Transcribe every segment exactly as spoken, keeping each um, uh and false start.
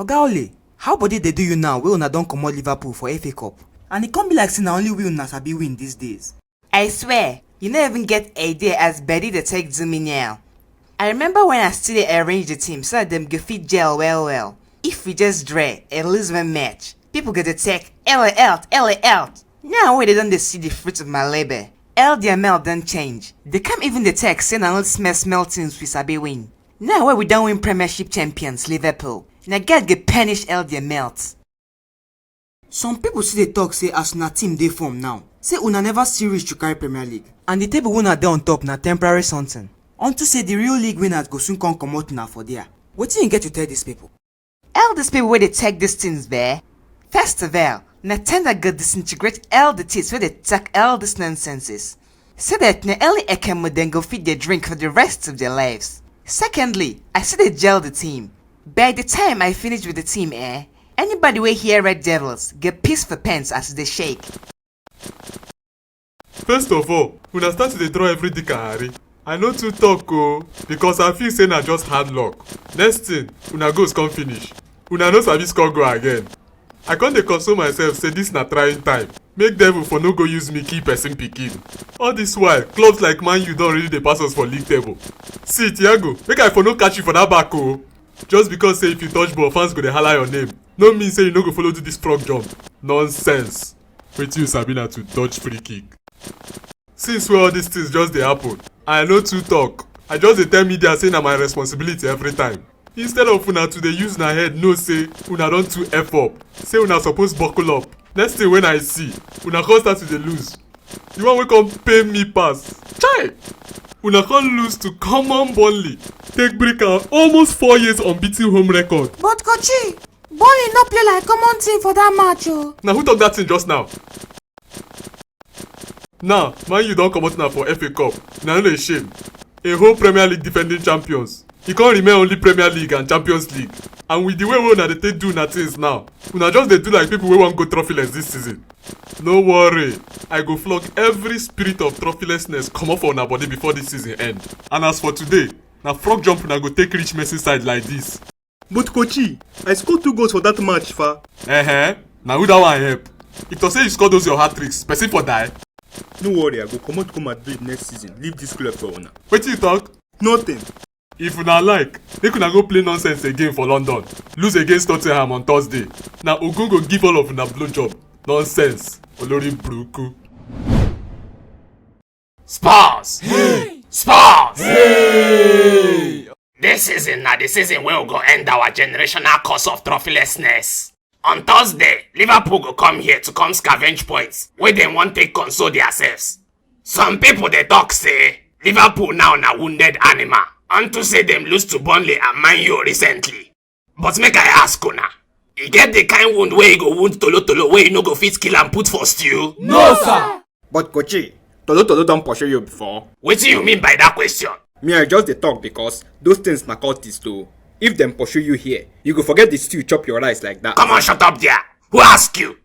Gaole, how body dey do you now wey una don comot Liverpool for F A Cup? And e come be like say na only we una sabi win these days. I swear, you no even get idea as body dey take do me now. I remember when I still dey arrange the team so that dem go fit gel well well. If we just draw and lose one match, people go dey take L A out, L A out. Now wey they don dey see the fruit of my labor, L D M L don change. They come even dey take say na only small small things we sabi win. Now wey we don win Premiership champions Liverpool, na God go punish L D M L. Some people still dey talk say as una team dey form now, say una never still reach to carry Premier League. And the table wey una dey on top na temporary something. Unto say the real league winners go soon come comot una for there. Wetin you get to tell these people? All these people wey dey take these things there, first of all, na tender go disintegrate all the things wey dey take all these nonsenses. So that na only Ekemo dem go fit dey drink for the rest of their lives. Secondly, I see dey gel the team. By the time I finish with the team, eh, anybody wey hear Red Devils get piss for pants as e dey shake. First of all, una start to dey draw every dick and harry. I no too talk o, because I feel say na just hard luck. Next thing, una goals come finish. Una no sabi score goal again. I come dey console myself say this na trying time. Make devil for no go use me kill person pikin. All this while, clubs like Man U don already dey pass us for league table. See, Thiago, make I for no catch you for that back o. Just because say if you touch ball, fans go dey holla your name, no mean say you no go follow do this frog jump. Nonsense. Wetin you sabi na to dodge free kick. Since wey all these things just dey happen, I no too talk. I just dey tell media say na my responsibility every time. Instead of una to dey use una head know say una don too F up, say una suppose buckle up. Next thing when I see, una come start to dey lose. The one wey come pain me pass, chai! Una come lose to common Burnley, take break am almost four years unbeaten home record. But Kochi, Burnley no play like common team for that match o. Na who talk that thing just now? Now, Man U don comot now for F A Cup, na no dey shame. A whole Premier League defending champions, e come remain only Premier League and Champions League. And with the way wey una dey take do una things now, una just dey do like people wey wan go trophyless this season. No worry, I go flog every spirit of trophylessness comot for una body before this season end. And as for today, na frog jump una go take reach Merseyside like this. But Kochi, I score two goals for that match fa. Eh eh, na who that one help? If to say you score those your hat tricks, person for die. No worry, I go comot go Madrid next season, leave this club for una. Wetin you talk? Nothing. If una like, make una go play nonsense again for London. Lose against Tottenham on Thursday. Na Ogun go give all of una blow job. Nonsense. Olori Bruku. Spurs! Hey! Spurs! Hey! This season na the season wey we go end our generational curse of trophylessness. On Thursday, Liverpool go come here to come scavenge points wey dem wan take console theirselves. Some people dey talk say Liverpool now na wounded animal unto say dem lose to Burnley and Man U recently. But make I ask una, e get the kind wound wey e go wound tolotolo wey you no go fit kill am put for stew? No sir. But Kochi, tolotolo don pursue you before? Wetin you mean by that question? Me, I just dey talk because those things na cultist o. If dem pursue you here, you go forget the stew chop your rice like that. Come on, shut up there. Who ask you?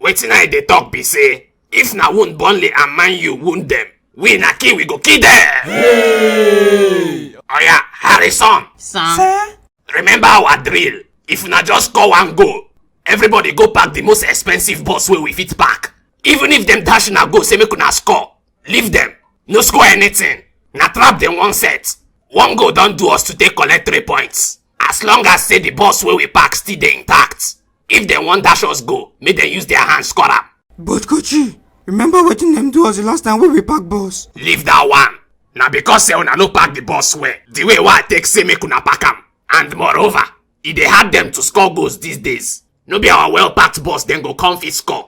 Wetin I dey talk be say, if na wound Burnley and Man U wound dem, we na kill we go kill dem. Hey! Oya, Harrison. Sam. Sir? Remember our drill. If una just score one goal, everybody go pack the most expensive bus wey we fit pack. Even if dem dash una go say make una score, leave dem. No score anything. Na trap dem wan set. One goal don do us to take collect three points. As long as say the bus wey we pack still dey intact, if dem wan dash us go, make dem use their hand score am. But Kochi, remember wetin dem do us the last time wey we pack bus? Leave that one. Na because say una no pack the bus well, the way wey I take say make una pack am. And moreover, e dey hard dem to score goals these days. No be our well packed bus dem go come fit score.